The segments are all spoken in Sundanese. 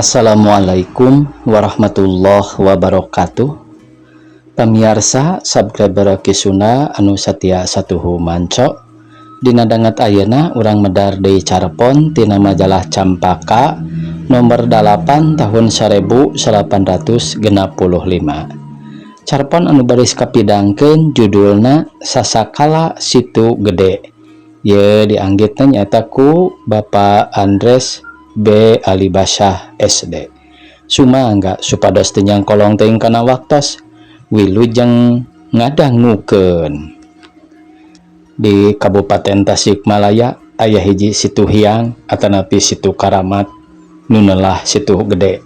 Assalamualaikum warahmatullahi wabarakatuh. Pamiarsa subscriber Kisuna anu satia satuhu manco. Dina danget ayeuna urang medar deui carpon tina majalah Campaka nomor 8 tahun 1865. Carpon anu baris kapidangkeun judulna Sasakala Situ Gede. Ye dianggitna nyaeta ku Bapak Andres B. Alibasah SD. Sumangga supados teu nyangkolong teuing kana waktos, wilujeng ngadangukeun. Di Kabupaten Tasikmalaya aya hiji situ hiang atanapi situ karamat nu nelah Situ Gede.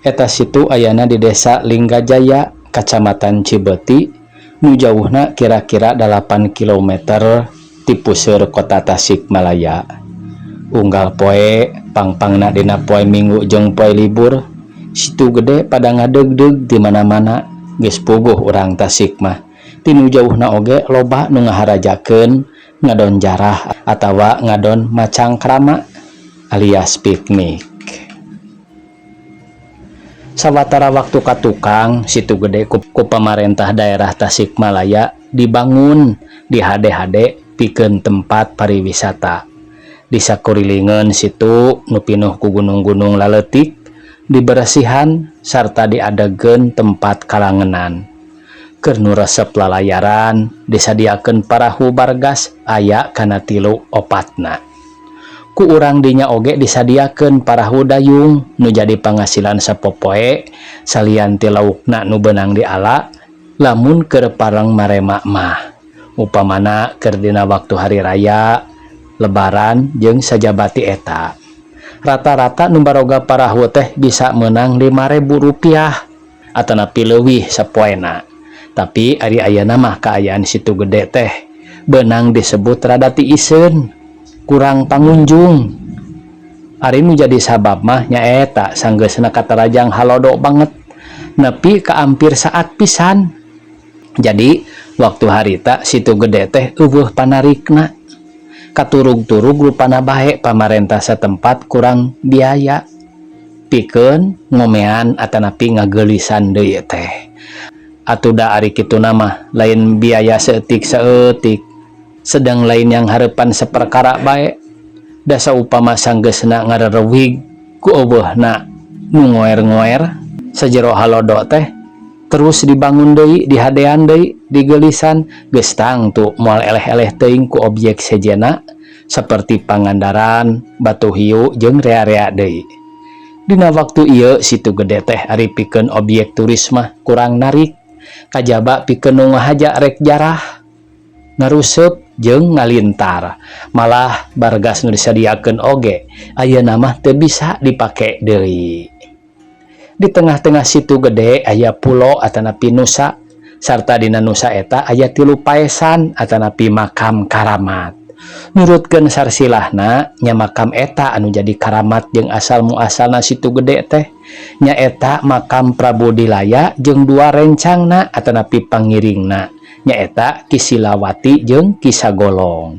Eta situ ayana di Desa Linggajaya, Kacamatan Cibeuti, nu jauhna kira-kira 8 km ti puseur kota Tasikmalaya. Unggal poe pangpangna dina poe Minggu jeung poe libur, Situ Gede pada ngadeugdeug di mana-mana. Geus puguh urang Tasik mah, tinu jauhna oge loba nu ngaharajakeun ngadon jarah atawa ngadon macangkrama alias piknik. Sawatara waktu ka tukang, Situ Gede ku pamarentah daerah Tasikmalaya dibangun di hade-hade pikeun tempat pariwisata. Di sakurilingan situ nu pinuh ku gunung-gunung laletik diberesihan sarta diadegeun tempat kalangenan. Keur nu resep lalayaran disadiakeun parahu bargas aya kana tilu opatna. Ku urang dinya oge disadiakeun parahu dayung nu jadi pangasilan sapopoe salian ti laukna nu beunang diala lamun keur pareng marema mah, upamana keur dina waktu hari raya Lebaran jeung sajaba ti eta. Rata-rata nu baroga parahu teh bisa menang Rp5.000 atanapi leuwih sapoena. Tapi ari ayeuna mah kaayaan Situ Gede teh beunang disebut rada tiiseun, kurang pangunjung. Ari nu jadi sabab mah nyaeta sanggeusna katarajang halodo banget nepi ka ampir saat pisan. Jadi waktu harita Situ Gede teh euweuh panarikna. Katurug-turug rupana bae pamarentah setempat kurang biaya pikeun ngomean atanapi ngageulisan deui teh. Atuh da ari kituna mah lain biaya saeutik-saeutik, sedang lain yang hareupan saperkara bae. Da saupama sanggeusna ngarerewig ku euweuhna nu ngoer-ngoer sajero halodo teh, terus dibangun deui, dihadean deui, digeulisan, geus tangtu moal eleh-eleh teuing ku objek sejenna seperti Pangandaran, Batu Hiu jeung rea-rea deui. Dina waktu ieu Situ Gede teh ari pikeun objek turis mah kurang narik, kajaba pikeun nu ngahaja rek jarah, ngaruseup jeung ngalintar. Malah bargas nu disadiakeun oge ayeuna mah teu bisa dipake deui. Di tengah-tengah Situ Gede aya pulo atanapi nusa, sarta dina nusa eta aya tilu paesan atanapi makam karamat. Nurutkeun sarsilahna nya makam eta anu jadi karamat jeung asal muasalna Situ Gede teh nyaeta makam Prabu Dilaya jeung dua rencangna atanapi pangiringna, nyaeta Ki Silawati jeung Ki Sagolong.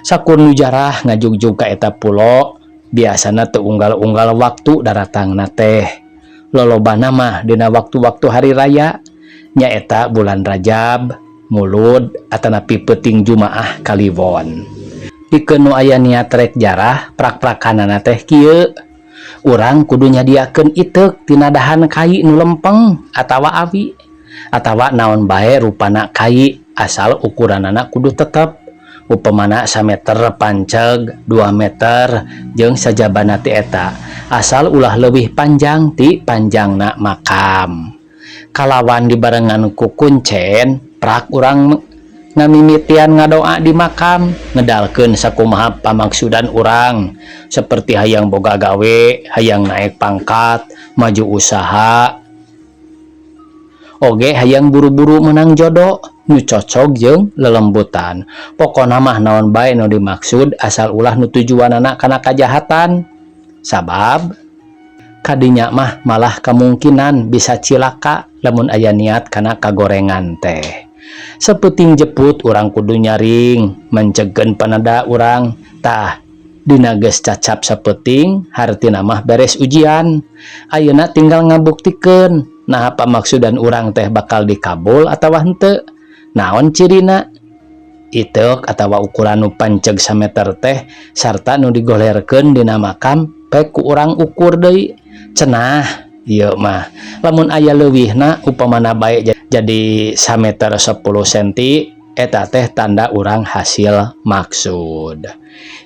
Sakur nu jarah ngajugjug ka eta pulo biasana teu unggal-unggal waktu daratangna teh. Lolobana mah dina waktu-waktu hari raya, nyaeta bulan Rajab, Mulud atanapi peuting Jumaah Kaliwon. Pikeun nu aya niat rek jarah, prak-prakanana teh kieu: urang kudu nyadiakeun iteuk tina dahan kai nu lempeng atawa awi atawa naon bae rupana kai, asal ukuranana kudu tetep, upamana sameter panceg 2 meter jeung sajabana ti eta, asal ulah leuwih panjang ti panjangna makam. Kalawan dibarengan ku kuncen, prak urang ngamimitian ngadoa di makam, ngedalkeun sakumaha pamaksudan urang seperti hayang boga gawe, hayang naik pangkat, maju usaha, oge hayang buru-buru menang jodoh nu cocok jeung lelembutan. Pokona mah naon bae nu dimaksud, asal ulah nu tujuanana kana kajahatan, sabab kadinya mah malah kemungkinan bisa cilaka lamun aya niat kana kagorengan teh. Sapenting jeput urang kudu nyaring mencegkeun panada urang. Tah. Dina geus cacap sapeuting hartina mah beres ujian. Ayeuna tinggal ngabuktikeun naha pamaksudan urang teh bakal dikabul atawa henteu. Naon cirina? Iteuk atawa ukuran nu panceg sameter teh sarta nu digolerkeun dina makam pek ku urang ukur deui. Cenah ieu mah lamun aya leuwihna, upamana bae jadi sameter 10 senti, eta teh tanda urang hasil maksud.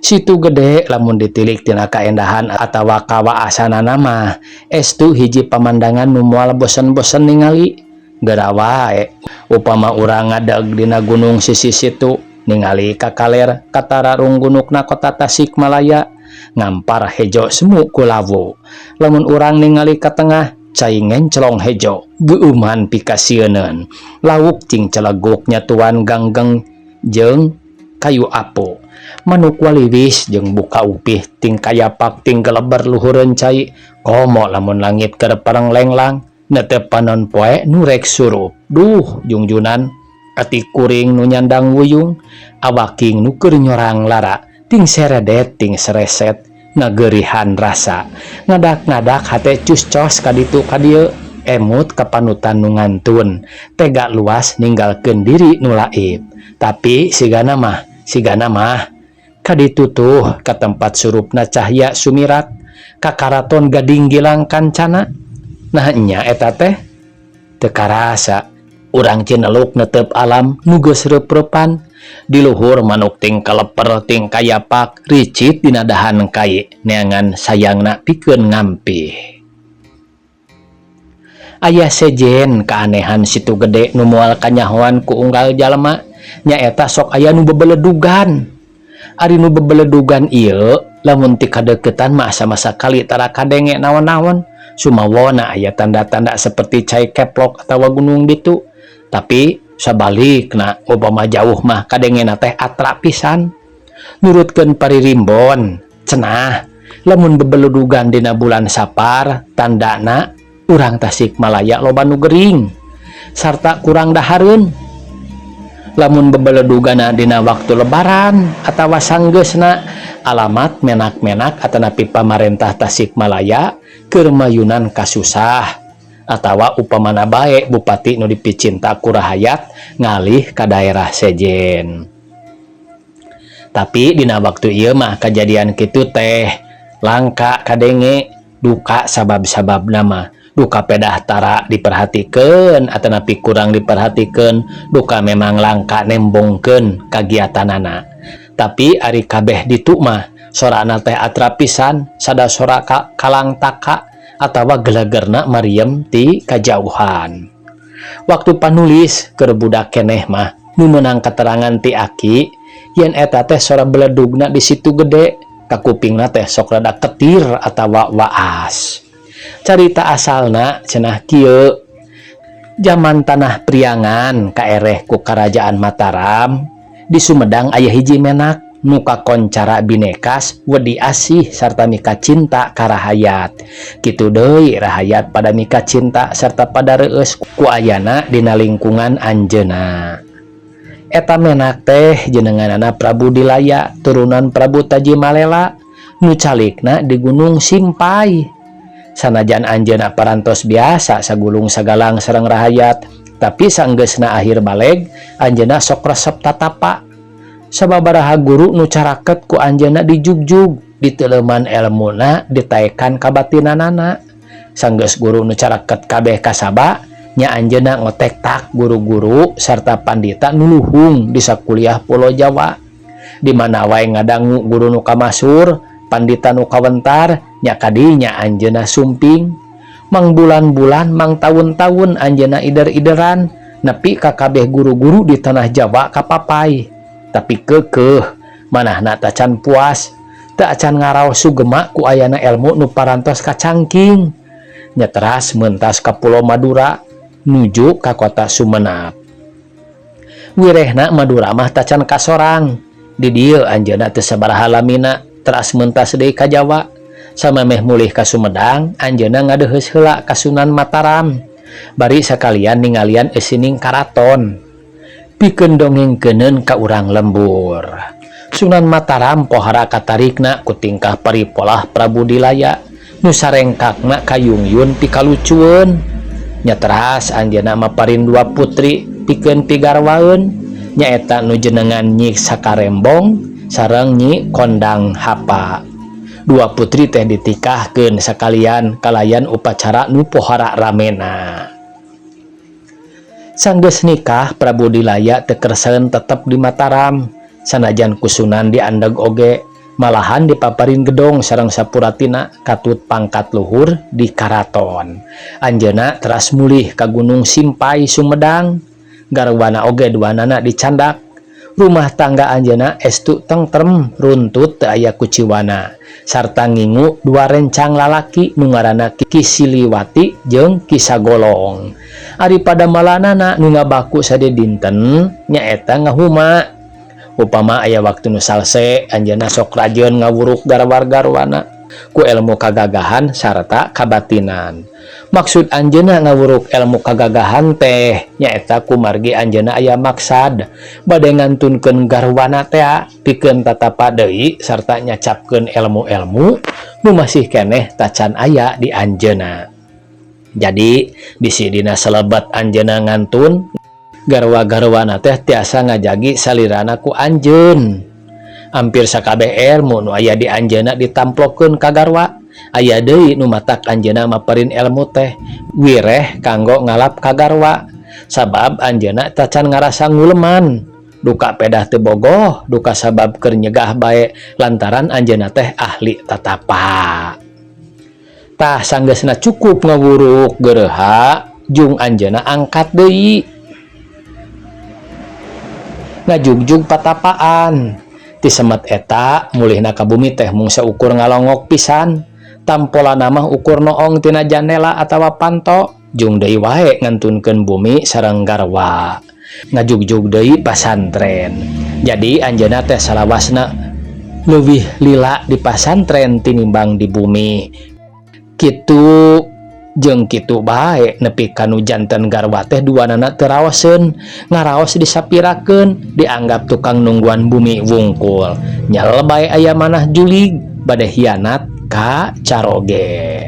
Situ Gede lamun ditilik tina kaendahan atawa kawaasanana mah estu hiji pamandangan nu moal bosen-bosen ningali. Geura wae upama urang ngadeg dina gunung sisi situ, ningali ka kaler katara runggunukna kota Tasikmalaya ngampar hejo semu ku lawu. Lamun urang ningali ka tengah, cai ngenclong hejo geueuman pikasieuneun, lauk cing celeguk nyatuan ganggeng jeung kayu apu, manuk waliwis jeung buka upih ting kayapak ting geleber luhureun cai. Komo lamun langit keur pareng lenglang, netep panon poe nu rek surup. Duh, jungjunan ati kuring nu nyandang wuyung, awaking nu keur nyorang lara, ting seredet ting sereset ngageurihan rasa, ngadak-ngadak hate cuscos kaditu kadieu, emut kapanutan nu ngantun tega luas ninggalkeun diri nu laib. Tapi sigana mah kaditu tuh, ka tempat surupna cahya sumirat, ka karaton gading gilang kancana. Nah nya, eta teh teu karasa urang cineluk netep alam nu geus reup-reupan. Di luhur manuk ting kaleper ting kayapak ricit dina dahan kai neangan sayangna pikeun ngampih. Aya sejen keanehan Situ Gede nu moal kanyahoan ku unggal jalma, nyaeta sok aya nu bebeledugan. Ari nu bebeledugan ieu lamun ti kadeukeutan mah asa kali tara kadenge naon-naon, sumawona aya tanda-tanda seperti cai keplok atawa gunung ditu. Tapi sabalikna upama jauh mah kadengena teh atra pisan. Nurutkeun paririmbon cenah, lamun bebeledugan dina bulan Sapar tandana urang Tasikmalaya loba nu gering sarta kurang dahareun. Lamun bebeledugana dina waktu Lebaran atawa sanggeusna, alamat menak-menak atanapi pamarentah Tasikmalaya keur mayunan kasusah atawa upamana bae bupati nu dipicinta ku rahayat ngalih ka daerah sejen. Tapi dina waktu ieu mah kajadian kitu teh langka kadenge, duka sabab-sababna mah duka pedah tara diperhatikeun atanapi kurang diperhatikeun, duka memang langka nembongkeun kagiatanana. Tapi ari kabeh ditu mah sorana teh atra pisan, sada sora kalangtaka atawa gelegerna mariem ti kajauhan. Waktu panulis keur budak keneh mah nu meunang keterangan ti aki yen eta teh sora beledugna di Situ Gede, kakupingna teh sok rada ketir atawa waas. Carita asalna cenah kieu: zaman Tanah Priangan kaereh ku Karajaan Mataram, di Sumedang aya hiji menak nu kakoncara binekas, wedi asih sarta mika cinta ka rahayat. Kitu deui rahayat pada mika cinta serta pada reueus ku ayana dina lingkungan anjeuna. Eta menak teh jenenganana Prabu Dilaya, turunan Prabu Tajimalela nu calikna di Gunung Simpai. Sanajan anjeunna parantos biasa sagulung sagalang sareng rahayat, tapi sanggeusna akhir baleg anjeunna sok resep tatapa. Sababaraha guru nu caraket ku anjeunna dijugjug, diteleuman elmuna, ditaekan kabatinanana. Sanggeus guru nu caraket kabeh kasaba nya, anjeunna ngotek tak guru-guru serta pandita nu luhung di sakuliah Pulau Jawa. Di mana wae ngadangu guru nu kamasur, pandita nu kawentar, nya kadinya anjeunna sumping. Mang bulan-bulan, mang tahun-tahun anjeunna ider-ideran nepi ka kabeh guru-guru di tanah Jawa kapapai. Tapi kekeh manahna tacan puas, teu acan ngaraos sugema ku ayana ilmu nu parantos kacangking. Nya teras mentas ka Pulau Madura nuju ka kota Sumenep. Wirehna Madura mah tacan kasorang. Di dieu anjeunna teu sabaraha lamina teras mentas deui ka Jawa. Samemeh mulih ka Sumedang, anjeunna ngadeuheus heula ka Sunan Mataram, bari sakalian ningalian eusining karaton pikeun dongengkeuneun ka urang lembur. Sunan Mataram pohara katarikna ku tingkah paripolah Prabu Dilaya nu sarengkakna kayungyun pikalucueun. Nya teras anjeunna maparin dua putri pikeun pigarwaeun, nyaeta nu jenengan Nyi Sakarembong sareng Nyi Kondang Hapa. Dua putri teh ditikahkeun sakalian kalayan upacara nu pohara ramena. Sanggeus nikah, Prabu Dilaya teu kerseun tetep di Mataram sanajan ku Sunan diandeg oge, malahan dipaparin gedong sareng sapuratina katut pangkat luhur di karaton. Anjeunna teras mulih ka Gunung Simpay, Sumedang. Garwana oge duanana dicandak. Rumah tangga anjeunna estu tengtrem, runtut, teu aya kuciwana, sarta ngingu dua rencang lalaki nu ngaranna Ki Siliwati jeung Ki Sagolong. Ari padamelanana nu ngabaku sadidinten nyaeta ngahuma. Upama aya waktu nu salse, anjeunna sok rajin ngawuruk garwar-garwana ku ilmu kagagahan sarta kabatinan. Maksud anjeunna ngawuruk ilmu kagagahan teh nyaeta kumargi anjeunna aya maksad bade ngantunkeun garwana tea pikeun tatapa deui sarta nyacapkeun ilmu-ilmu nu masih keneh tacan aya di anjeunna. Jadi bisi dina selebat anjeunna ngantun garwa-garwana teh tiasa ngajagi salirana ku anjeun. Hampir sakabeh ilmu nu aya di anjeunna ditamplokeun ka garwa. Aya deui nu matak anjeunna maparin ilmu teh wireh kanggo ngalap ka garwa, sabab anjeunna tacan ngarasa nguleman duka pedah teu bogoh, duka sabab keur nyegah bae lantaran anjeunna teh ahli tatapa. Tah, sanggeusna cukup ngawuruk gereuha, jung anjeunna angkat deui ngajugjug patapaan. Ti semet eta mulihna ka bumi teh mung saukur ngalongok pisan, tampolana mah ukur noong tina jandela atawa panto. Jung deui wae ngantunkeun bumi sareng garwa, ngajugjug deui pasantren. Jadi anjeunna teh salawasna leuwih lila di pasantren tinimbang di bumi. Kitu jeung kitu bae nepi ka nu janten garwa teh duanana teu raoseun, ngaraos disapirakeun, dianggap tukang nungguan bumi wungkul. Nyel bae aya manah julig bade hianat ka caroge.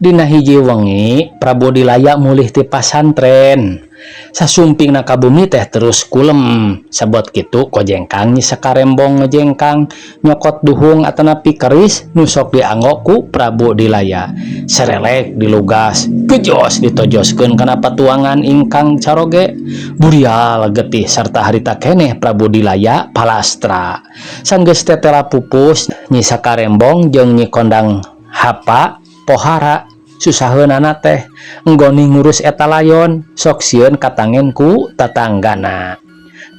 Dina hiji wengi, Prabu Dilaya mulih ti pasantren. Sasumpingna ka bumi teh terus kulem. Sabot kitu kojengkang Nyi Sakarembong ngejengkang nyokot duhung atanapi keris nu sok dianggo ku Prabu Dilaya. Serelek dilugas, gejos ditojoskeun kana patuangan ingkang caroge. Burial getih sarta harita keneh Prabu Dilaya palastra. Sanggeus tetela pupus, Nyi Sakarembong jeung Nyi Kondang Hapa pohara susaheunana teh enggoni ngurus eta layon, sok sieun katangen ku tatanggana,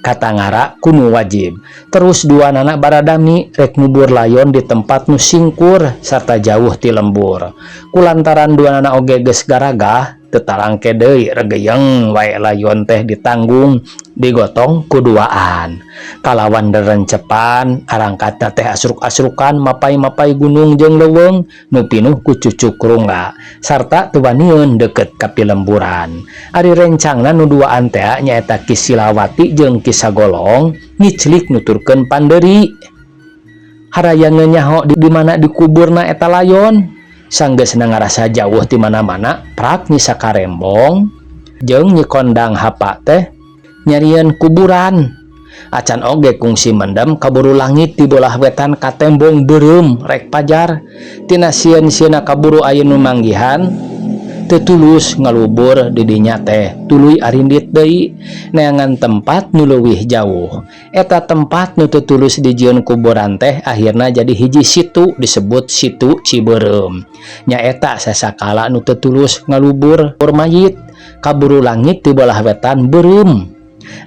katangara ku nu wajib. Terus duanana baradami rek ngubur layon di tempat nu singkur sarta jauh ti lembur. Kulantaran duanana oge geus garagah, teu tarangke deui regeyeng wae layon teh ditanggung, digotong ku duaan kalawan derencepan. Arangkatna teh asruk-asrukan mapay-mapay gunung jeung leuweung nu pinuh ku cucuk rungga sarta teu waniun deukeut ka pilemburan. Ari rencangna nu duaan tea, nyaeta Ki Silawati jeung Ki Sagolong, ngiclik nuturkeun pandeuri harayangeun nyaho di mana dikuburna eta layon. Sanggeusna ngarasa jauh ti mana-mana, prak Nyi Sakarembong jeung Nyi Kondang Hapa teh nyarieun kuburan. Acan oge kungsi mendem, kaburu langit di bolah wetan katembong beureum rek pajar. Tina sieun-sieunna kaburu aya nu manggihan teu tulus ngalubur di dinya teh, tuluy arindit deui neangan tempat nu leuwih jauh. Eta tempat nu teu tulus dijieun kuburan teh akhirna jadi hiji situ, disebut Situ Cibeureum. Nyaeta sasakala nu teu tulus ngalubur mayit, kaburu langit di bolah wetan beureum.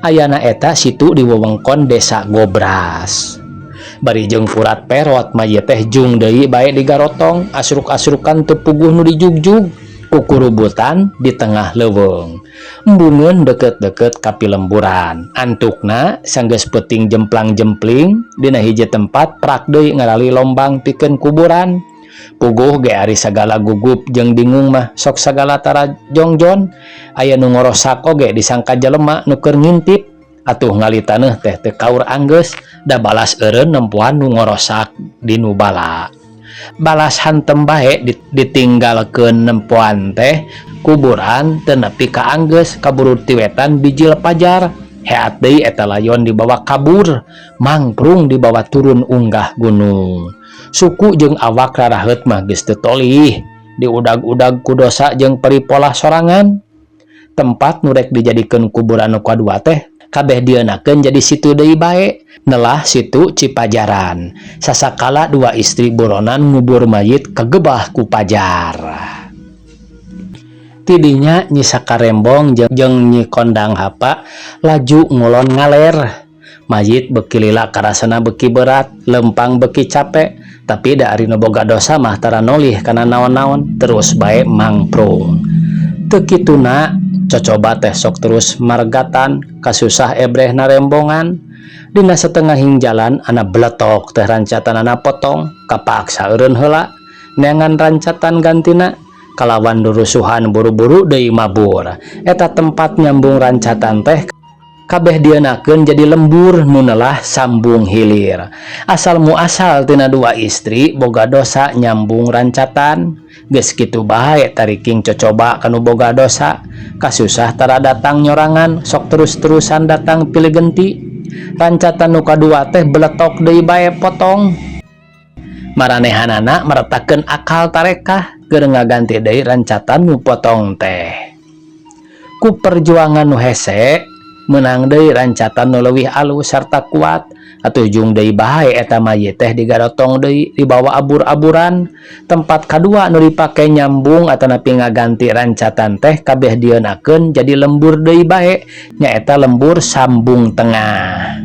Ayana eta situ di wewengkon Desa Gobras. Bari jeung purat perot, mayit teh jung deui bae digarotong, asruk-asrukan teu puguh nu dijugjug, kukurubutan di tengah leuweung, embungeun deket-deket ka pilemburan. Antukna sanggeus peuting jemplang-jempling dina hiji tempat, prak deui ngarali lombang pikeun kuburan. Puguh ge ari sagala gugup jeung bingung mah sok sagala tara jongjon. Aya nu ngorosak oge disangka jelema nu keur ngintip. Atuh ngali taneuh teh teu kaur anggeus da balas eureun nempoan nu ngorosak di nu bala. Balas hantem bae ditinggalkeun nempoan teh kuburan teu nepi ka anggeus kaburu ti wetan bijil pajar. Heat deui eta layon dibawa kabur, mangprung dibawa turun unggah gunung. Suku jeung awak raraheut mah geus teu tolih, diudag-udag ku dosa jeung peripolah sorangan. Tempat nu rek dijadikeun kuburan nu kadua teh kabeh dieunakeun jadi situ deui bae, nelah Situ Cipajaran. Sasakala dua istri buronan ngubur mayit kagebah ku pajar. Tidinya Nyi Sakarembong jeung Nyi Kondang Hapa laju ngulon ngaler. Mayit beuki lila karasana beuki berat, lempang beuki capek, tapi da ari nu boga dosa mah tara nolih kana naon-naon, terus bae mangprung. Teu kituna cocoba teh sok terus margatan kasusah ebrehna rembongan. Dina satengahing jalan ana beletok teh rancatanana potong, kapaksa eureun heula neangan rancatan gantina. Kalawan durusuhan buru-buru deui mabur. Eta tempat nyambung rancatan teh kabeh dieunakeun jadi lembur nu nelah Sambung Hilir. Asal muasal tina dua istri boga dosa nyambung rancatan. Geus kitu bae tariking cocoba kanu boga dosa, kasusah tara datang nyorangan, sok terus-terusan datang pilih genti. Rancatan nu kadua teh beletok deui bae potong. Maranehanana meretakeun akal tarekah keur ngaganti deui rancatan nu potong teh. Ku perjuangan nu hese meunang deui rancatan nu leuwih alus sarta kuat. Atuh jung deui bae eta mayit teh digarotong deui dibawa abur-aburan. Tempat kadua nu dipake nyambung atanapi ngaganti rancatan teh kabeh dieunakeun jadi lembur deui bae, nyaeta lembur Sambung Tengah.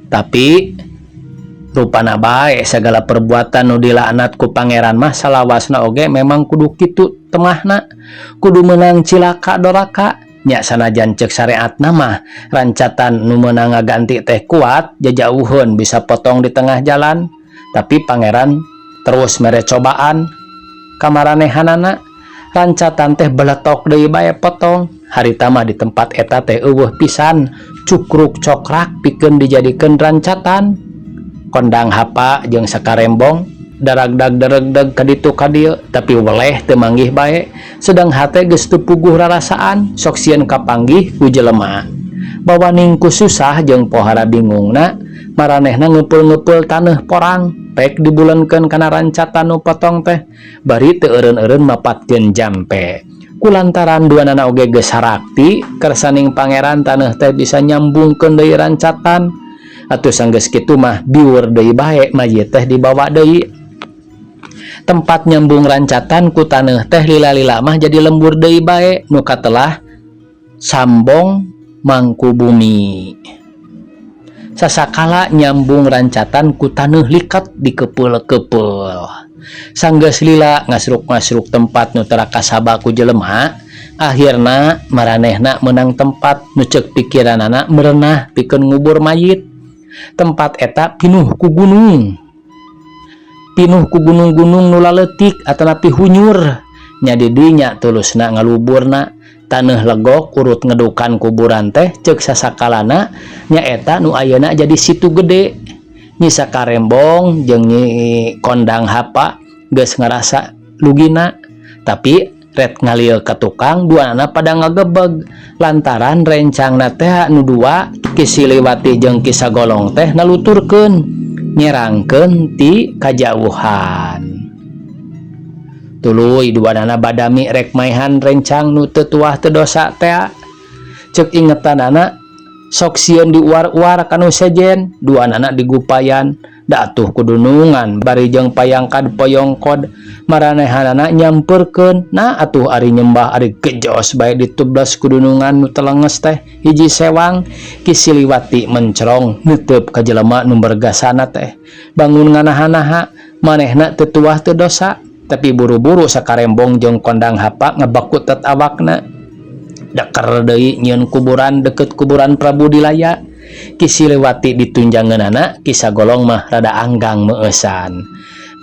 Tapi rupana bae sagala perbuatan nu dilaknat ku Pangeran mah salawasna oge memang kudu kitu temahna, kudu meunang cilaka doraka. Nya sanajan ceuk sareatna mah rancatan nu meunang ngaganti teh kuat jajauheun bisa potong di tengah jalan, tapi Pangeran terus mere cobaan ka maranehanana. Rancatan teh beletok deui bae potong. Harita mah di tempat eta teh euweuh pisan cukruk cokrak pikeun dijadikeun rancatan. Kondang Hapa jeung Sakarembong daragdag daregdeg ka ditu ka dieu, tapi weleh teu manggih bae, sedang hate geus teu puguh rarasaan sok sieun kapanggih ku jelema. Bawaning ku susah jeung pohara bingungna, maranehna ngeupul-ngeupul taneuh porang pek dibulenkeun kana rancatan nu potong teh bari teu eureun-eureun mapatkeun jampe. Kulantaran duanana oge geus sarakti kersaning Pangeran taneuh teh bisa nyambungkeun deui rancatan. Atuh sanggeus kitu mah biweur deui bae mayit teh dibawa deui. Tempat nyambung rancatan ku taneuh teh lila-lila mah jadi lembur deui bae nu katelah Sambong Mangkubumi. Sasakala nyambung rancatan ku taneuh likat dikepeul-kepeul. Sanggeus lila ngasruk-ngasruk tempat nu tara kasaba ku jelema, akhirna maranehna meunang tempat nu ceuk pikiranana merenah pikeun ngubur mayit. Tempat eta pinuh ku gunung, pinuh ku gunung-gunung nu laleutik atanapi hunyur. Nya di dinya tulusna ngaluburna. Taneuh legok urut ngedukan kuburan teh ceuk sasakalana nyaeta nu ayeuna jadi Situ Gede. Nyi Sakarembong jeung Nyi Kondang Hapa geus ngarasa lugina, tapi ret ngalil ka tukang duanana pada ngagebeg lantaran rencangna teh nu dua Ki Siliwati jeung Ki Sagolong teh naluturkeun nyerangkeun ti kajauhan. Tuluy duanana badami rek maehan rencang nu teu tuah teu dosa tea. Ceuk ingetanana sok sieun diuar-uar kanu sejen. Duanana digupayan da atuh kudunungan bari jeung payangkad poyongkod maranehanana nyamperkeun. Nah atuh ari nyembah ari gejos bae ditublas kudunungan nu telenges teh hiji sewang. Ki Siliwati mencrong neuteub ka jelema nu bergasana teh bangun nganaha-naha manehna teu tuah teu dosa, tapi buru-buru Sakarembong jeung Kondang Hapa ngebakutet awakna deker deui nyieun kuburan deket kuburan Prabu Dilaya. Ki Siliwati ditunjangeunana, Ki Sagolong mah rada anggang meueusan.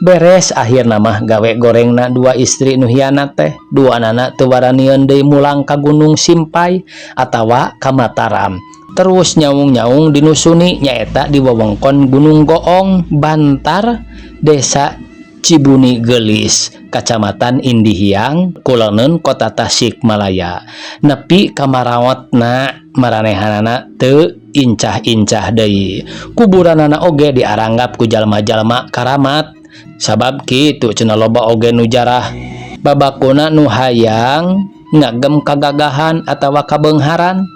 Beres akhirna mah gawe gorengna dua istri nu hianat teh. Duanana teu waranieun deui mulang ka Gunung Simpai atawa ka Mataram. Terus nyaung-nyaung di nu suni, nyaeta di wewengkon Gunung Goong, Bantar, Desa Cibuni Gelis, Kacamatan Indihiang, Kuleneun, Kota Tasikmalaya. Nepi ka marawatna maranehanana teu incah-incah deui. Kuburanana oge diaranggap ku jalma-jalma karamat, sabab kitu cenah, loba oge nu jarah. Babakuna nu hayang ngagem kagagahan atawa kabeungharan.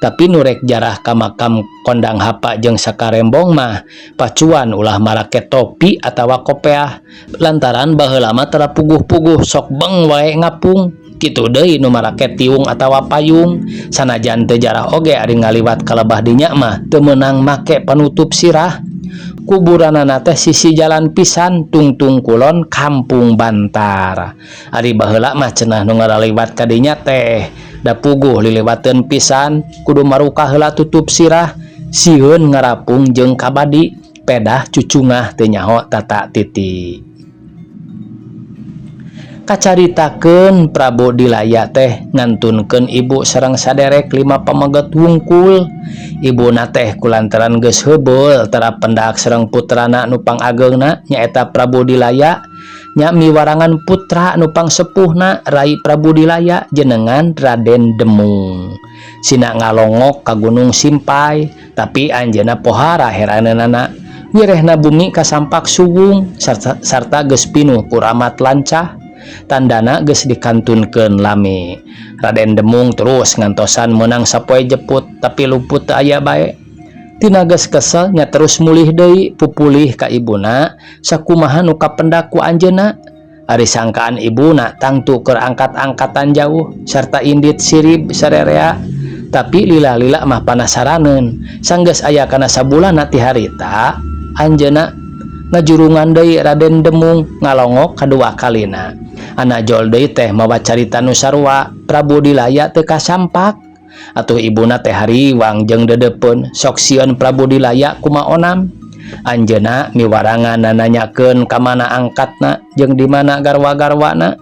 Tapi nu rek jarah ka makam Kondang Hapa jeung Sakarembong mah pacuan ulah marake topi atawa kopeah, lantaran baheula mah tara puguh-puguh, sok beng wae ngapung. Kitu deui nu marake tiung atawa payung. Sanajan teu jarah oge, ari ngaliwat ka lebah dinya mah teu meunang make panutup sirah. Kuburanana teh sisi jalan pisan, tungtung kulon Kampung Bantar. Ari baheula mah cenah nu ngaraliwat ka dinya teh da puguh liliwateun pisan, kudu marukah heula tutup sirah, sieun ngarapung jeung kabadi, pedah cucungah teu nyaho tata titi. Kacaritakeun Prabu Dilaya teh ngantunkeun ibu sareng saderek lima pameget wungkul. Ibuna teh kulantaran geus heubeul tara pendak sareng putrana nu pangageungna, nyaeta Prabu Dilaya, nya miwarangan putra nu pangsepuhna, Rai Prabu Dilaya, jenengan Raden Demung, sina ngalongok ka Gunung Simpai. Tapi anjeunna pohara heraneunana, wirehna bumi kasampak suwung sarta geus pinuh ku ramat lancah, tandana geus dikantunkeun lami. Raden Demung terus ngantosan meunang sapoe jeput, tapi luput, teu aya bae. Tina geus kesel nya terus mulih deui, pupulih ka ibuna sakumaha nu kapendak ku anjeunna. Ari sangkaan ibuna tangtu keur angkat-angkatan jauh sarta indit sirib sarerea, tapi lila-lila mah panasaraneun. Sanggeus aya kana sabulan ti harita, anjeunna ngajurungan deui. Raden Demung ngalongok kadua kalina, anak jol deui teh mawa carita nu sarua, Prabu Dilaya teu kasampak. Atuh ibuna teh hariwang jeung dedeupeun, sok sieun Prabu Dilaya kumaonam. Anjeunna miwarangan nananyakeun ka mana angkatna jeung di mana garwa-garwana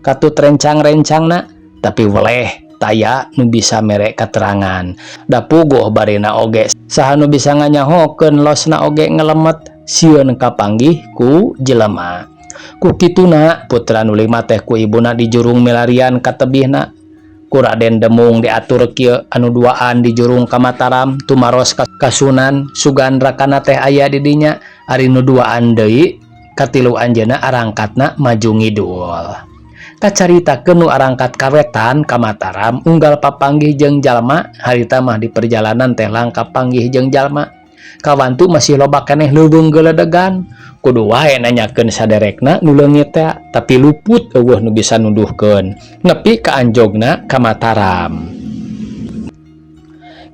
katut rencang-rencangna, tapi weleh, taya nu bisa mere katerangan. Da puguh barina oge saha nu bisa nganyahokeun, losna oge ngelemet, sieun kapanggih ku jelema. Ku kituna putra nu lima teh ku ibuna dijurung milarian ka tebihna. Ku Raden Demung diatur kieu: anu duaan dijurung ka Mataram, tumaros ka Kasunan, sugan rakana teh aya di dinya. Ari nu duaan deui, katilu anjeunna arangkatna maju ngidul. Kacaritakeun nu arangkat ka wetan ka Mataram unggal papanggih jeung jalma. Harita mah di perjalanan teh langka panggih jeung jalma, kawantu masih loba keneh leuweung geledegan. Kudu wae nanyakeun saderekna nu leungit teh, tapi luput, euweuh nu bisa nuduhkeun nepi ka anjogna ka Mataram.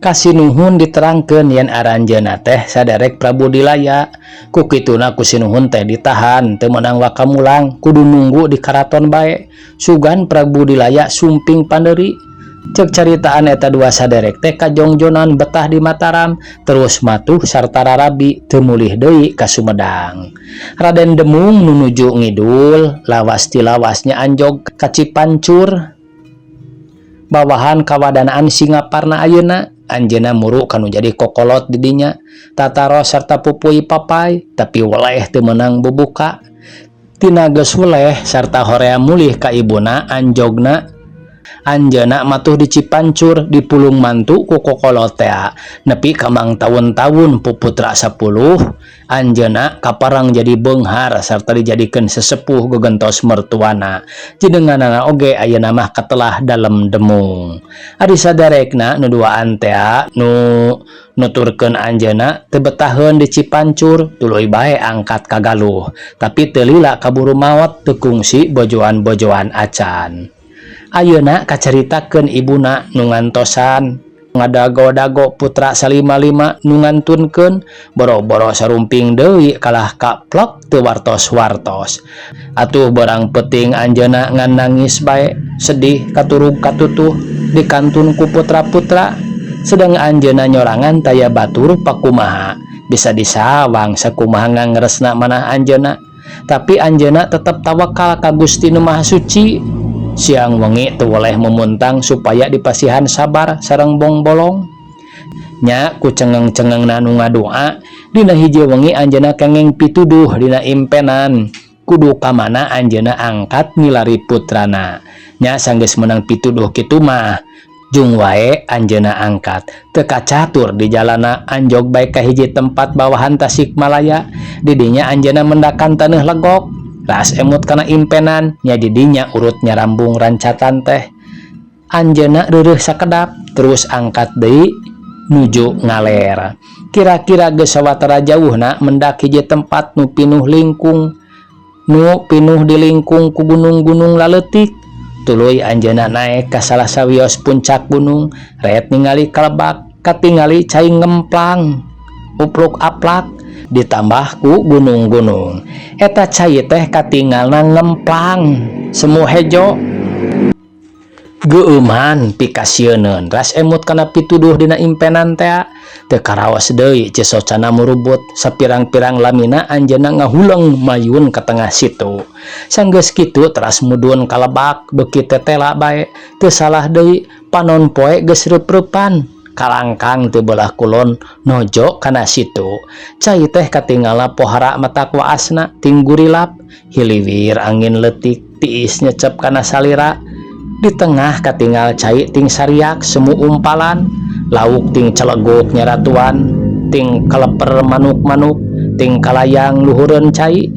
Kasinuhun diterangkeun yen aranjeunna teh saderek Prabu Dilaya. Ku kituna ku sinuhun teh ditahan, teu meunang waka mulang, kudu nunggu di karaton bae, sugan Prabu Dilaya sumping pandeuri. Cek caritaan, eta dua saderek teh kajongjonan betah di Mataram, terus matuh sarta rarabi, teu mulih deui ka Sumedang. Raden Demung nu nuju ngidul lawas tilawasnya anjog ka Cipancur, bawahan kawadanaan Singaparna ayeuna. Anjeunna muru kanu jadi kokolot di dinya, tataros sarta pupui papay, tapi weleh, teu meunang bubuka. Tina geus weleh sarta horea mulih ka ibuna, anjogna anjeunna matuh di Cipancur, dipulung mantu ku kokolot tea nepi ka mangtaun-taun puputra 10. Anjeunna kaparang jadi beunghar sarta dijadikeun sesepuh gegentos mertuana. Jenenganana oge ayeuna mah katelah Dalem Demung. Ari saderekna nu duaan tea nu nuturkeun anjeunna teu betaheun di Cipancur, tuluy bae angkat ka Galuh, tapi teu lila kaburu maot, teu kungsi bojoan-bojoan acan. Ayeuna kacaritakeun ibuna nu ngantosan ngadago-dago putra salima-lima nu ngantunkeun, boro-boro sarumping deui, kalah kaplok teu wartos-wartos. Atuh barang peuting anjeunna ngan nangis bae, sedih katurug katutuh, dikantun ku putra-putra, sedang anjeunna nyorangan taya batur pakumaha. Bisa disawang sakumaha ngangresna manah anjeunna, tapi anjeunna tetep tawakal ka Gusti Nu Maha Suci. Siang wengi teu weleh memuntang supaya dipasihan sabar sareng bongbolong. Nya ku cengeng-cengengna nu ngadoa, dina hiji wengi anjeunna kenging pituduh dina impenan. Kudu ka mana anjeunna angkat milari putrana. Nya sanggeus meunang pituduh kitu mah jung wae anjeunna angkat. Teu kacatur di jalana anjog bae ka hiji tempat bawahan Tasikmalaya. Di dinya anjeunna mendakan taneuh legok. Raas emut kana impenan, nya di dinya urut nyarambung rancatan teh. Anjeunna reureuh sakedap terus angkat deui nuju ngaler. Kira-kira geus sawatara jauhna mendak hiji tempat nu pinuh lingkung nu pinuh dilingkung ku gunung-gunung laleutik. Tuluy anjeunna naek ka salah sawios puncak gunung, ret ningali ka lebak, katingali cai ngemplang, upluk aplak, ditambah ku gunung-gunung. Eta cai teh katingalna ngemplang, semu hejo. Geueuman pikasieuneun ras emut kana pituduh dina impenan tea. Teu karaos deui Cisocana murubut sapirang-pirang lamina anjeunna ngahuleng mayun ka tengah situ. Sanggeus kitu teras mudun ka lebak beuki tetela bae. Teu salah deui panon poe geus reup-reupan. Kalangkang ti beulah kulon nojo kana situ. Cai teh katingalna pohara matak waasna ting gurilap. Hiliwir angin leutik tiis nyecep kana salira. Di tengah katingal cai ting sariak semu umpalan, lauk ting celeguk nyaratuan, ting kaleper manuk-manuk, ting kalayang luhureun cai.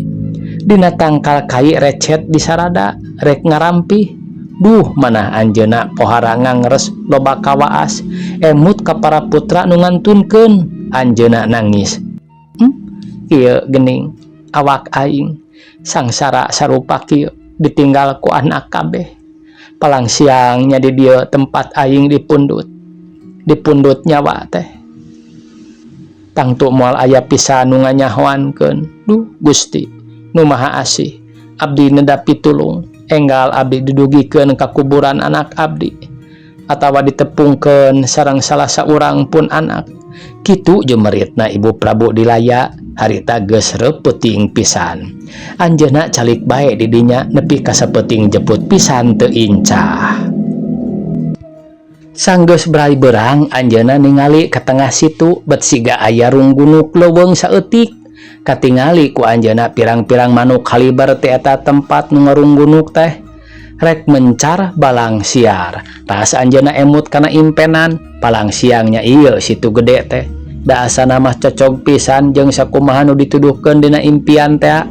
Dina tangkal kai recet disarada rek ngarampih. Duh manah anjeunna pohara ngangres loba kawaas, emut ka para putra nu ngantunkeun, anjeunna nangis. Ieu geuning awak aing sangsara sarupa kieu ditinggal ku anak kabeh. Palang siang nya di dieu tempat aing dipundut. Dipundut nyawa teh. Tangtu moal aya pisan nu nganyahoankeun. Duh Gusti nu Maha Asih, abdi neda pitulung, enggal abdi didugikeun ka kuburan anak abdi atawa ditepungkeun sareng salah saurang pun anak. Kitu jumeritna Ibu Prabu Dilaya harita geus reup peuting pisan. Anjeunna calik bae di dinya nepi ka sapeuting jeput pisan teu incah. Sanggeus brai beurang anjeunna ningali ka tengah situ bet siga aya runggunuk leuweung saeutik. Katingali ku anjeunna pirang-pirang manuk haliber ti eta tempat nu ngarunggunuk teh. Rek mencar balang siar. Tas anjeunna emut kana impenan, palang siangnya ieu situ gede teh. Da asana mah cocog pisan jeung sakumaha nu dituduhkeun dina impian teh.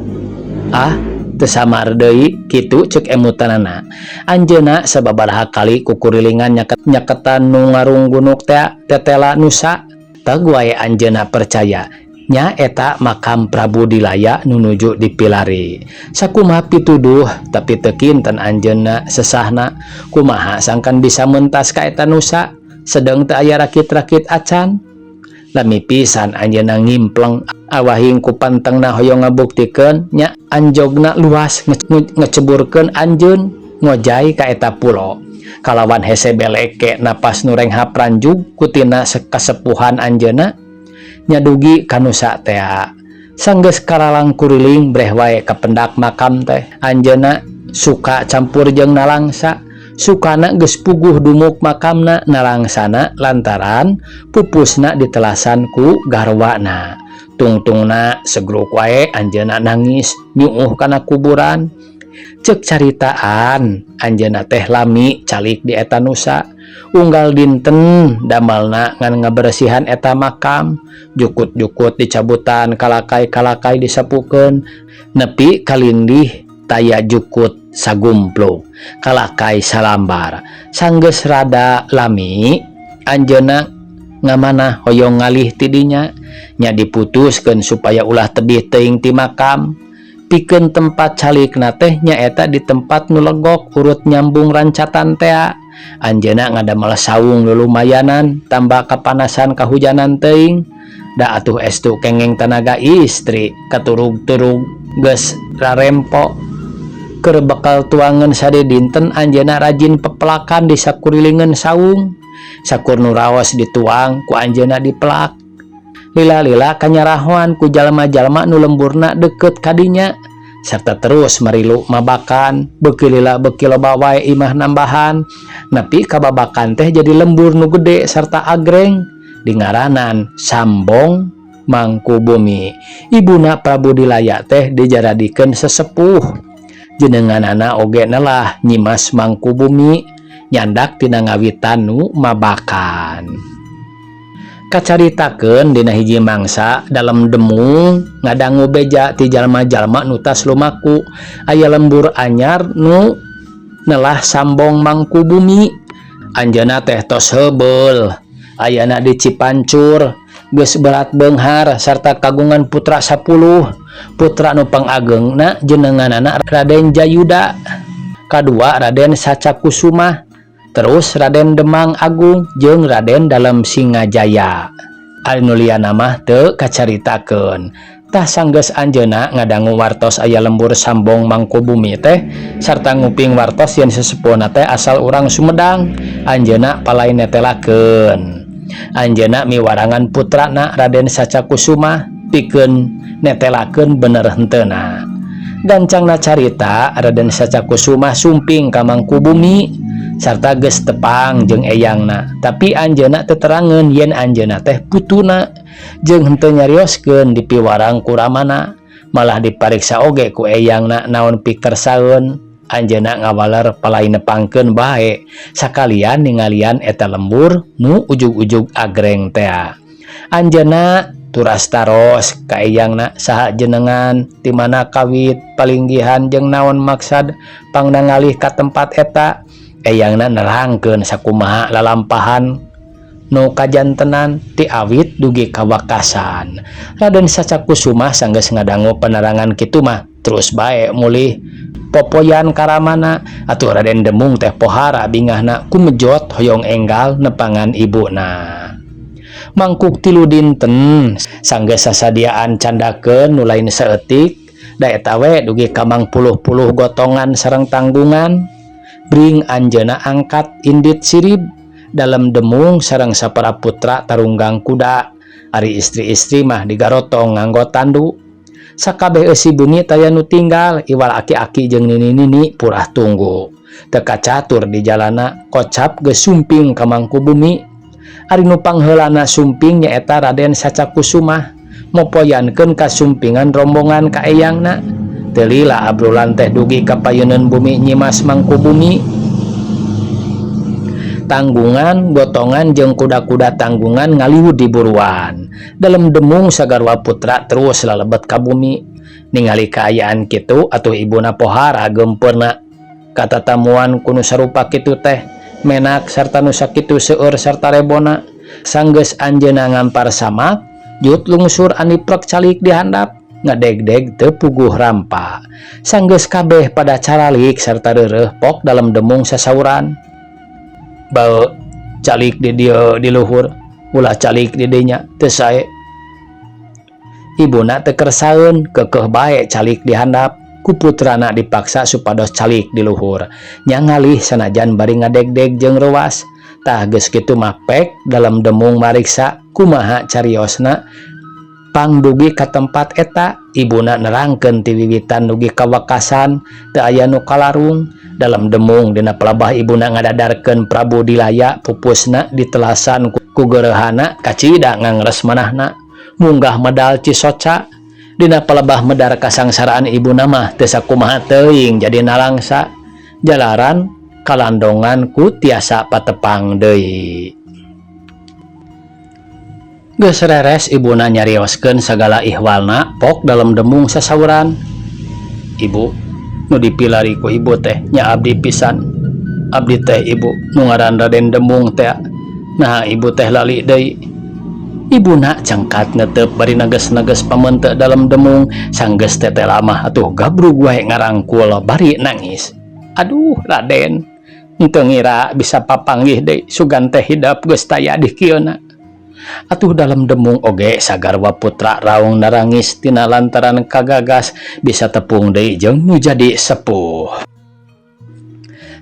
Ah, teu samar deui kitu ceuk emutanana. Anjeunna sababaraha kali kukurilingan nyaketan nu ngarunggunuk teh tetela nusa. Teg wae anjeunna percaya nya eta makam Prabu Dilaya nu nuju dipilari. Sakumaha pituduh tapi teu kinten anjeunna sesahna kumaha sangkan bisa mentas ka eta nusa sedeng teu aya rakit-rakit acan. Lami pisan anjeunna ngimpleng awahing ku pantengna hoyong ngabuktikeun nya anjogna luas ngeceburkeun anjeun ngojay ka eta pulo. Kalawan hese beleke napas nu renghap ranjug kutina kasepuhan anjeunna nyadugi ka nusa tea. Sanggeus karalang kuriling breh wae kapendak makam teh. Anjeunna suka campur jeung nalangsa. Sukana geus puguh dumuk makamna nalangsana lantaran pupusna ditelasan ku garwana. Tungtungna segruk wae anjeunna nangis nyuuh kana kuburan. Ceuk caritaan anjeunna teh lami calik di eta nusa. Unggal dinten damalna ngan ngaberesihan eta makam, jukut-jukut dicabutan, kalakai-kalakai disapukeun, nepi kalindih taya jukut sagumpluk, kalakai salambar. Sanggeus rada lami anjeunna ngamanah hoyong ngalih ti dinya, nya diputuskeun supaya ulah tebih teuing ti makam. Pikeun tempat calikna teh nyaeta di tempat nu legok urut nyambung rancatan tea. Anjeunna ngadamel saung lulumayanan tambah kapanasan kahujanan teuing. Da atuh estu kengeng tanaga istri katurug-turug geus rarempo. Keur bekal tuangan sadidinten anjeunna rajin pepelakan di sakurilingan saung. Sakur nu raos dituang ku anjeunna dipelak. Lila-lila kanyarahoan ku jalma-jalma nu lemburna deket kadinya serta terus marilu mabakan beuki lila beuki loba wae imah nambahan nepi ka babakan teh jadi lembur nu gede serta agreng. Dingaranan Sambong Mangkubumi. Ibuna Prabu Dilaya teh dijaradikeun sesepuh. Jenenganana oge nelah Nyimas Mangkubumi nyandak tina ngawitan nu mabakan. Kacaritakeun dina hiji mangsa Dalem Demung ngadangu beja ti jalma-jalma nu tas lumaku aya lembur anyar nu nelah Sambong Mangkubumi. Anjeunna teh tos heubeul, ayana di Cipancur, geus berat beunghar sarta kagungan putra 10. Putra nu pangageungna jenenganana Raden Jayuda, kadua Raden Sacakusuma, terus Raden Demang Agung jeung Raden Dalem Singajaya. Ari nu liana mah teu kacaritakeun. Tah, sanggeus anjeunna ngadangu wartos aya lembur Sambong Mangkubumi teh sarta nguping wartos yen sesepuhna teh asal urang Sumedang, anjeunna palai netelakeun. Anjeunna miwarangan putrana Raden Sacakusuma pikeun netelakeun bener henteuna. Gancangna carita, Raden Sacakusuma sumping ka Mangkubumi sarta geus tepang jeung eyangna, tapi anjeunna teu terangeun yen anjeunna teh putuna jeung henteu nyarioskeun dipiwarang ku ramana. Malah dipariksa oge ku eyangna naon pikersaeun, anjeunna ngawaler palai nepangkeun bae sakalian ningalian eta lembur nu ujug-ujug agreng tea. Anjeunna turas taros ka eyangna saha jenengan, ti mana kawit palinggihan, jeung naon maksad pangnangalih ka tempat eta. Eyangna nerangkeun sakumaha lalampahan nu kajantenan ti awit dugi ka wakasan. Raden Sacakusuma sanggeus ngadangu penerangan kitu mah terus bae mulih popoyan ka ramana. Atuh Raden Demung teh pohara bingahna kumejot hoyong enggal nepangan ibuna. Mangkuk 3 dinten sanggeus sasadiaan candakeun nu lain saeutik da eta we dugi ka mangpuluh-puluh gotongan sareng tanggungan. Bring anjeunna angkat indit sirib. Dalem Demung sareng sapara putra tarunggang kuda, ari istri-istri mah digarotong nganggo tandu. Sakabeh eusi bumi taya nu tinggal iwal aki-aki jeung nini-nini purah tunggu. Teu kacatur di jalana, kocap geus sumping ka Mangkubumi. Ari nu pangheulana sumping nyaeta Raden Sacakusumah, mopoyankeun kasumpingan rombongan ka eyangna. Teu lila abrulan teh dugi ka payuneun bumi Nyimas Mangkubumi. Tanggungan, gotongan jeung kuda-kuda tanggungan ngaliwud di buruan. Dalem Demung sagarwa putra terus lalebet ka bumi. Ningali kaayaan kitu atuh ibuna pohara gempeurna katatamuan ku nu sarupa kitu teh, menak sarta nu sakitu seueur sarta rebona. Sanggeus anjeunna ngampar samak jut lungsur aniprek calik di handap, ngadegdeg teu puguh rampa. Sanggeus kabeh pada caralik sarta reureuh, pok Dalem Demung sasauran, "Bau, calik di dieu di luhur, ulah calik di dinya, teu sae." Ibuna teu kersaeun, keukeuh bae calik di handap. Ku putrana dipaksa supados calik di luhur, nya ngalih sanajan bari ngadegdeg jeung reuwas. Tah, geus kitu mah pek Dalem Demung mariksa kumaha cariosna pangdugi ka tempat eta. Ibuna nerangkeun ti wiwitan dugi ka wakasan, teu aya nu kalarung. Dalem Demung dina pelabah ibuna ngadadarkeun Prabu Dilaya pupusna ditelasan ku geureuhana, kacida ngangres manahna munggah medal Cisoca. Dina pelebah medar kasangsaraan ibuna mah teu sakumaha teuing jadi nalangsa jalaran kalandongan ku tiasa patepang deui. Geus reres ibuna nyarioskeun sagala ihwalna, pok Dalem Demung sasauran, "Ibu, nu dipilari ku ibu teh nya abdi pisan. Abdi teh, Ibu, nu ngaran Raden Demung teh. Nah, ibu teh lali deui?" Ibuna cengkat netep bari neges-neges pameunteu Dalem Demung. Sanggeus tetela mah atuh gabrug wae ngarangkul bari nangis, "Aduh Raden, henteu ngira bisa papanggih deui, sugan teh hidep geus taya di kieuna." Atuh Dalem Demung oge sagarwa putra raung narangis tina lantaran kagagas bisa tepung deui jeung nu jadi sepuh.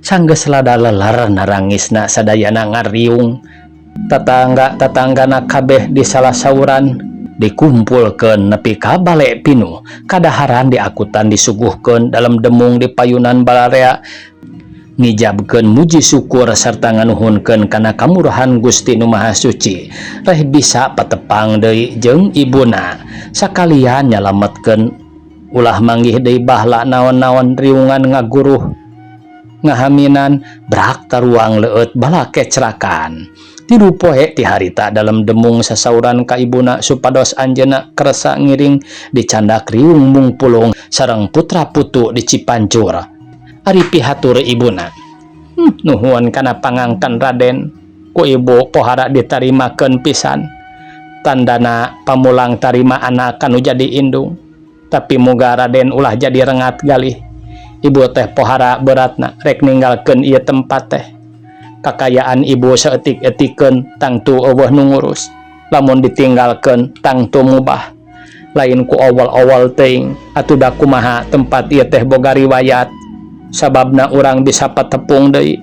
Sanggeus lada lelar narangisna, sadayana ngariung. Tatangga-tatanggana kabeh di salah sauran dikumpulkeun nepi ka bale pinuh. Kadaharan diakutan, disuguhkeun Dalem Demung di payunan balarea. Ngijabkeun muji syukur sarta nganuhunkeun kana kamurahan Gusti Nu Maha Suci reh bisa patepang deui jeung ibuna sakalian nyalametkeun ulah manggih deui bahla naon-naon riungan ngaguruh ngahaminan brak taruang leueut bala kecrakan. 3 poe ti harita dalem demung sasauran ka ibuna supados anjeunna kersa ngiring dicandak riung mungpulung sareng putra putu di Cipancur. Ari pihatur ibuna, "Nuhun kana pangangken, Raden. Ku ibu pohara ditarimakeun pisan. Tandana pamulang tarima anak kanu jadi indung. Tapi muga Raden ulah jadi rengat galih. Ibu teh pohara beratna rek ninggalkeun ieu tempat teh. Kakayaan ibu saeutik-eutikeun tangtu euweuh nu ngurus. Lamun ditinggalkeun tangtu mubah. Lain ku awal-awal teuing atuh da kumaha tempat ieu teh boga riwayat. Sababna urang bisa patepung deui.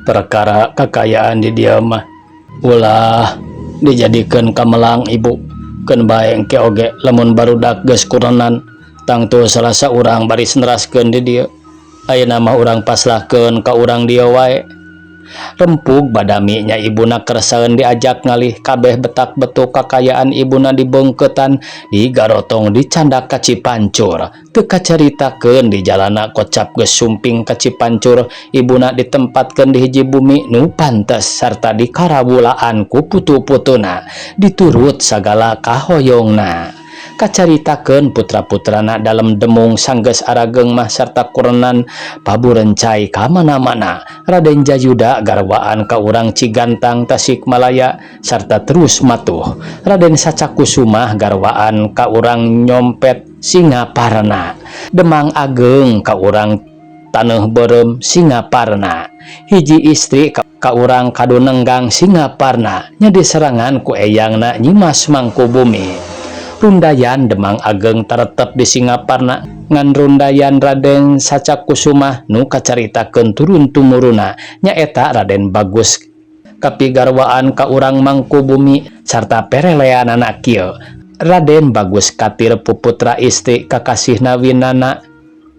Perkara kakayaan di dieu mah ulah dijadikeun kamelang ibu. Keun bae engke oge lamun barudak geus kurenan tangtu salah saurang baris neraskeun di dieu. Ayeuna mah urang pasrahkeun ka urang dieu wae." Rempug badami nya ibuna kersaeun diajak ngalih kabeh betak betuk kakayaan ibuna dibeungkeutan digarotong dicandak ka Cipancur. Teu kacaritakeun di jalana kocap geus sumping ka Cipancur ibuna ditempatkeun di hiji bumi nu pantes sarta dikarawulaan ku putu-putuna diturut sagala kahoyongna. Kacaritakeun putra-putrana dalem demung sanggeus arageng mah sarta kurenan paburencai ka mana-mana. Raden Jayuda garwaan ka urang Cigantang, Tasikmalaya, sarta terus matuh. Raden Sacakusumah garwaan ka urang Nyompet, Singaparna. Demang Ageng ka urang Taneuh Beureum, Singaparna. Hiji istri ka urang Kadunenggang, Singaparna, nya diserangan ku eyangna Nyimas Mangkubumi. Rundayan Demang Ageng taretep di Singaparna ngan rundayan Raden Sacakusumah nu kacaritakeun turun tumuruna nyaeta Raden Bagus kapigarwaan ka urang Mangkubumi sarta pereleanana kieu. Raden Bagus Katir puputra istri kakasihna Winana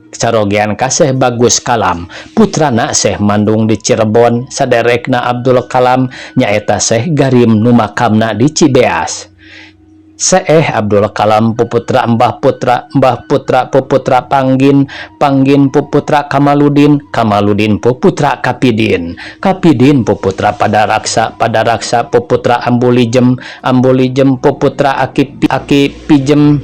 carogean ka Syekh Bagus Kalam. Putrana Syekh Mandung di Cirebon, saderekna Abdul Kalam nyaeta Syekh Garim nu makamna di Cibeas. Syekh Abdul Kalam puputra Mbah Putra, Mbah Putra puputra Panggin, Panggin puputra Kamaludin, Kamaludin puputra Kapidin, Kapidin puputra Padaraksa, Padaraksa puputra Ambulijem, Ambulijem puputra Aki Aki Pijem.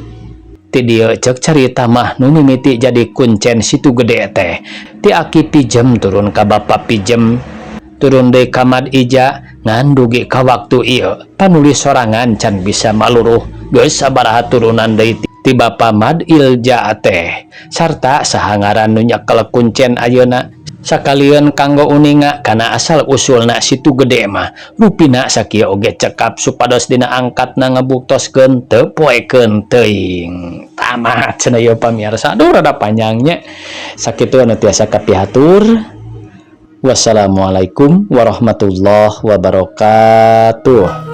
Ti dieu ceuk carita mah nu mimiti jadi kuncen Situ Gede teh. Ti Aki Pijem turun ka Bapa Pijem, turun deui ka Mad Ija ngan dugi ka waktu ieu panulis sorangan can bisa maluruh geus sabaraha turunan deui ti Bapa Mad Ilja teh sarta saha ngaran nu nyekel kuncen ayeuna. Sakalieun kanggo uninga kana asal usulna Situ Gede mah rupina sakieu oge cekap supados dina angkatna ngabuktoskeun teu poekeun teuing. Tamat cenah ieu, pamirsa. Aduh, rada panjangnya. Sakitu anu tiasa kapihatur. Wassalamualaikum warahmatullahi wabarakatuh.